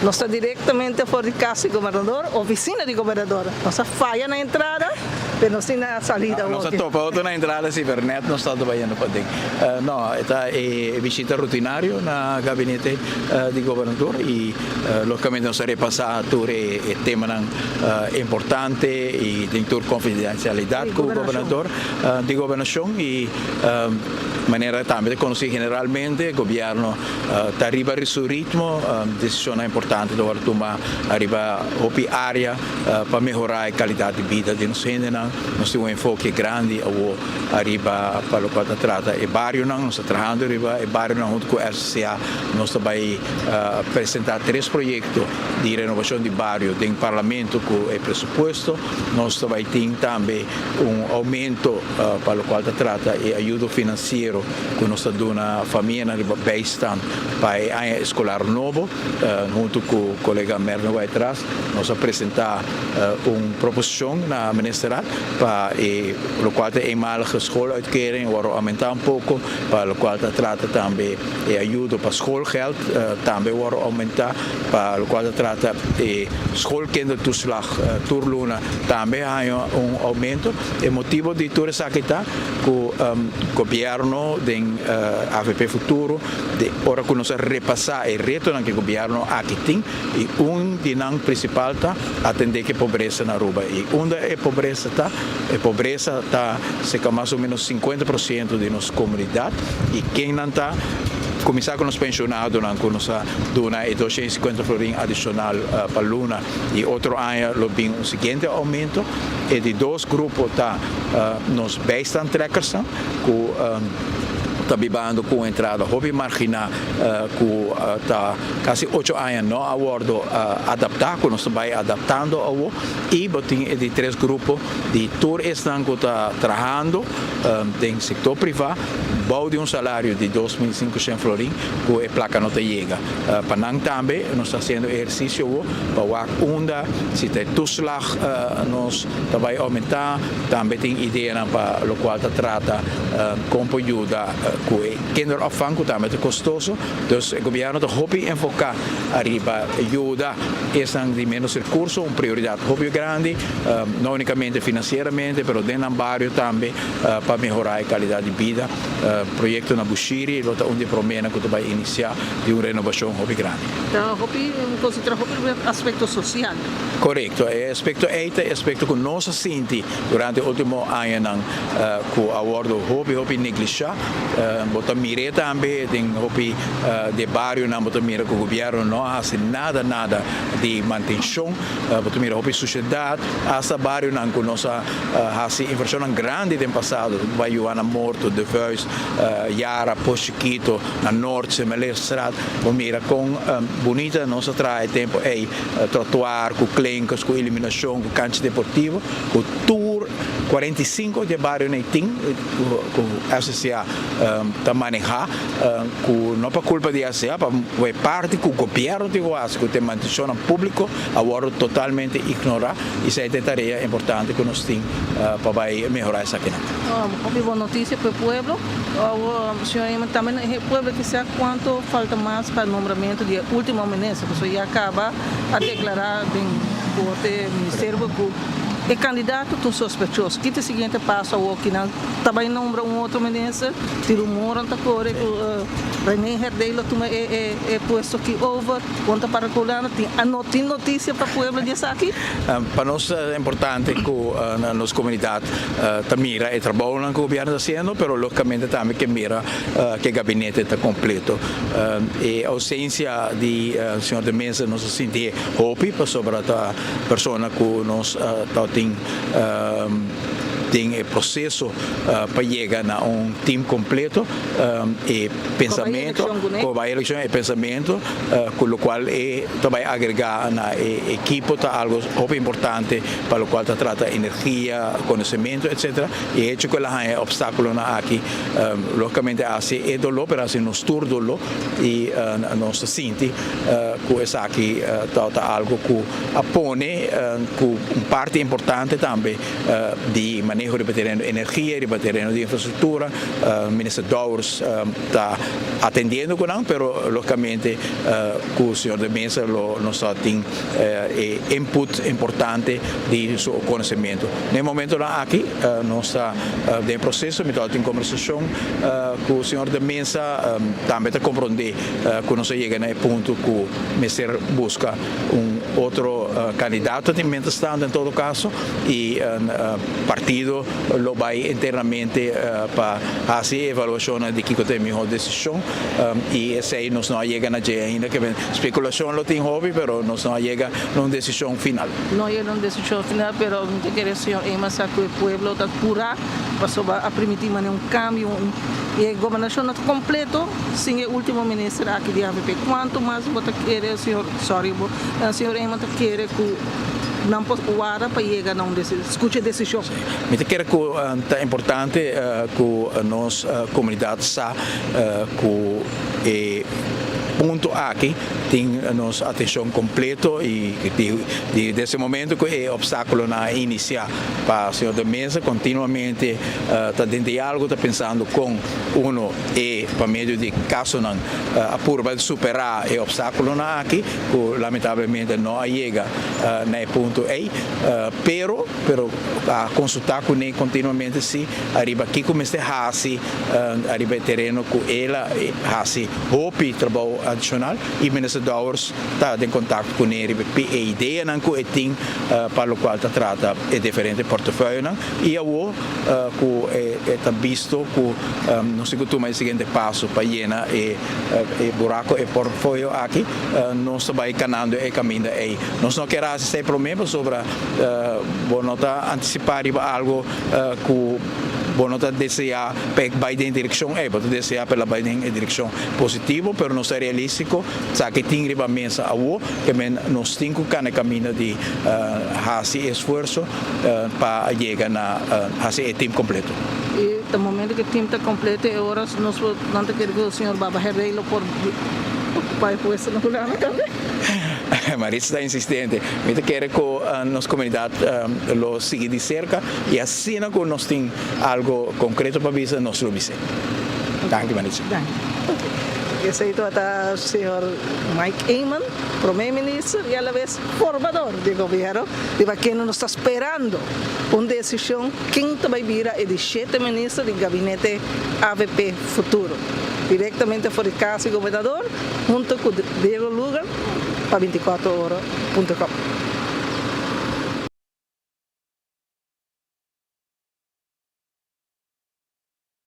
Nos ta directamente for di cas di gobernador, oficina di gobernador. Nos a faya na entrada, pero nos tin na salida. Nos a topa otro na entrada, si, pero net nos ta bayendo paden. No, e ta e bishita rutinario na gabinete di gobernador y logicamente nos a repasa tur e temanan importante y den tur confidencialidad cu gobernador di gobernacion y manera tambe ta conoci generalmente gobierno ta riba su ritmo, decisionnan importante ta worde tuma riba hopi area pa mehora e calidad di bida di nos hendenan. Nos tin un enfoke grandi awo ariba pa locual ta trata e barionan, nos ta trahando riba e barionan hunto cu RCCA. Nos ta bay presenta tres proyecto di renovacion di bario den Parlamento cu e presupuesto. Nos ta bay tin tambe un aumento pa locual ta trata e ayudo financiero cu nos ta duna famianan riba bijstand pa e aña escolar nobo. Hunto cu colega Mervin Wyatt-Ras nos a presenta un proposicion na Ministerraad pa e locual ta eenmalige schooluitkering worde aumenta un poco, pa locual ta trata tambe e ayudo pa schoolgeld tambe worde aumenta, pa locual ta trata e schoolkindertoeslag tur luna tambe haña un aumento. E motibo di tur esaki ta cu gobierno den AVP Futuro di ora cu nos a repasa e retonan cu e gobierno aki tin y un di nan principal ta atende cu e pobresa na Aruba y unda e pobresa ta? E pobresa ta cerca mas o menos 50% di nos comunidad y ken nan ta? Cuminsa cu nos pensionadonan cu nos a duna e 250 florin adicional pa luna y otro aña lo bin un siguiente aumento. E di dos grupo ta nos bijstandtrekkersnan cu ta bibando cu un entrada hopi margina cu ta casi 8 aña no a wordo adapta, cu nos ta bay adaptando awo. Y bo tin e di tres grupo di tur esnan cu ta trahando den sector priva bou di un salario di 2500 florin cu e placa no ta yega. Pa nan tambe nos ta haciendo ehercicio awo pa wak unda si ta toeslag nos ta bay aumenta. Tambe tin ideanan pa locual ta trata con por yuda cu e kinderopvang, cu tambe ta costoso. Dus e gobierno ta hopi enfoca ariba yuda esnan di menos recurso, un prioridad hopi grandi, no unicamente financieramente, pero den nan bario tambe pa mehora e calidad di bida. Proyecto na Bushiri lo ta un di e promenan cu ta bay inicia di un renovacion hopi grandi. Ta hopi concentra hopi riba aspecto social. Correcto. E aspecto ey ta e aspecto cu nos a sinti durante e ultimo añanan cu a wordo hopi hopi neglisha. Bo ta mira tambe den hopi di barionan, bo ta mira cu gobierno no a haci nada nada di mantencion. Bo ta mira hopi suciedad, hasta barionan cu nos a haci inversionnan grandi den pasado, bay Juana Morto, De Vuist, Yara, Pos Chiquito, na Noord, Semeleerstraat. Bo mira con bunita nos a traha e tempo ey, trottoir, cu klinkers, cu iluminacion, cu cancha deportivo, cu tur 45 di e barionan tin cu FCCA ta maneha, cu no pa culpa di FCCA, pa e parti cu gobierno tin cu haci, cu ta e mantencion publico, a wordo totalmente ignora y esey ta e tarea importante cu nos tin pa bay mehora esakinan. Hopi bon noticia pa e pueblo. Señor, tambe e pueblo kier sa cuanto falta mas pa nombramento di e ultimo minister, pasobra ya caba a declara den corte ministerio cu e candidato ta sospechoso. Kico ta e siguiente paso awor cu nan ta bay nombra un otro minister? Tin rumor ta core cu René Herdé lo tuma e puesto aki over. Con ta para cu tin, no tin noticia pa pueblo di esaki? Pa nos ta importante cu nos comunidad ta mira e trabou cu gobierno ta haciendo, pero logicamente tambe cu mira cu e gabinete ta completo. E ausencia di señor De Meza nos a sinti hopi, pasobra ta persona cu nos tin den e proceso pa yega na un team completo e pensamento cu bay eleccion, e pensamento cu locual e ta bay agrega na e ekipo ta algo hopi importante pa locual ta trata energia, conocemento, etc. E hecho cu el a haya obstaculonan aki logicamente haci e dolor, pero haci nos tur dolor y nos ta sinti cu esaki ta algo cu a pone cu un parti importante tambe di manera maneho riba tereno energia, riba tereno di infrastruktura. Minister Dowers ta atendiendo ku nan, pero logicamente ku señor de Meza lo nos ta tin e input importante di su konosementu. Na e momentonan aki nos ta den e proseso, mi tabata tin kombersashon ku señor de Meza, tambe ta komprondé ku nos a yega na e punto ku mester buska un otro kandidato tin mientrastanto en todo kaso i partido lo bai internamente pa hasi e evaluashonnan di kiko ta e mihó desishon i esei nos no a yega na dje ainda. Ke spekulashon lo tin hopi pero nos no a yega na un desishon final. No a yega na un desishon final pero mi ta kere señor Eman sa ku e pueblo ta purá pasobra a primiti manera un kambio un i e gobernashon no ta kompleto sin e ultimo minister aki di avp. Kuantu mas bo ta kere señor sorry bo señor Eman ta kere ku nan por warda pa yega na un skucha desishon? Mi ta kere ku ta importante ku nos komunidat sa ku e punto aki tin nos atenshon kompleto i di desde e momento ku e opstákulonan a inisiá pa señor de Meza kontinuamente ta den diálogo ta pensando kon uno e pa medio di kasonan a purba di superá e opstákulonan aki ku lamentablemente no a yega na e punto ei pero Pero a consulta cune continuamente si ariba kico mester haci ariba e tereno cu el a haci hopi trabou adicional y Minister Dowers ta den contacto cune riba e ideanan cu e tin pa locual ta trata e diferente portefeuillenan y awo cu e ta bisto cu nos tin cu tuma e siguiente paso pa yena e buraco e portfolio aki nos ta bay canando e caminda ey. Nos no kier haci esey prome pasobra Bo no ta antisipá riba algu ku bo no ta deseá pa e bai den e direkshon ei. Bo ta deseá pa el a bai den e direkshon positivo, pero nos ta realístiko sa ke tin riba mesa awor, ke men nos tin ku kana e kaminda di hasi e esfuerso pa yega na hasi e tim kompleto. I ta momento ku e tim ta kompleto e ora nos por nan ta kere ku señor Baba Herrey lo por okupá e puesto na Hulanda tambe. Maritza ta insistente. Mi ta kere ku nos komunidat lo sigui di serka i asina ku nos tin algo konkreto pa bisa, nos lo bis'é. Danki Maritza. Danki. Esei tabata señor Mike Eman, Prome Minister i alabes formador di gobierno, riba kende nos ta sperando un desishon ken ta bai bira e di shete minister di gabinete avp futuro. Direktamente for di kas di gobernador hunto ku Diego Lugar pa 24 ora punto com.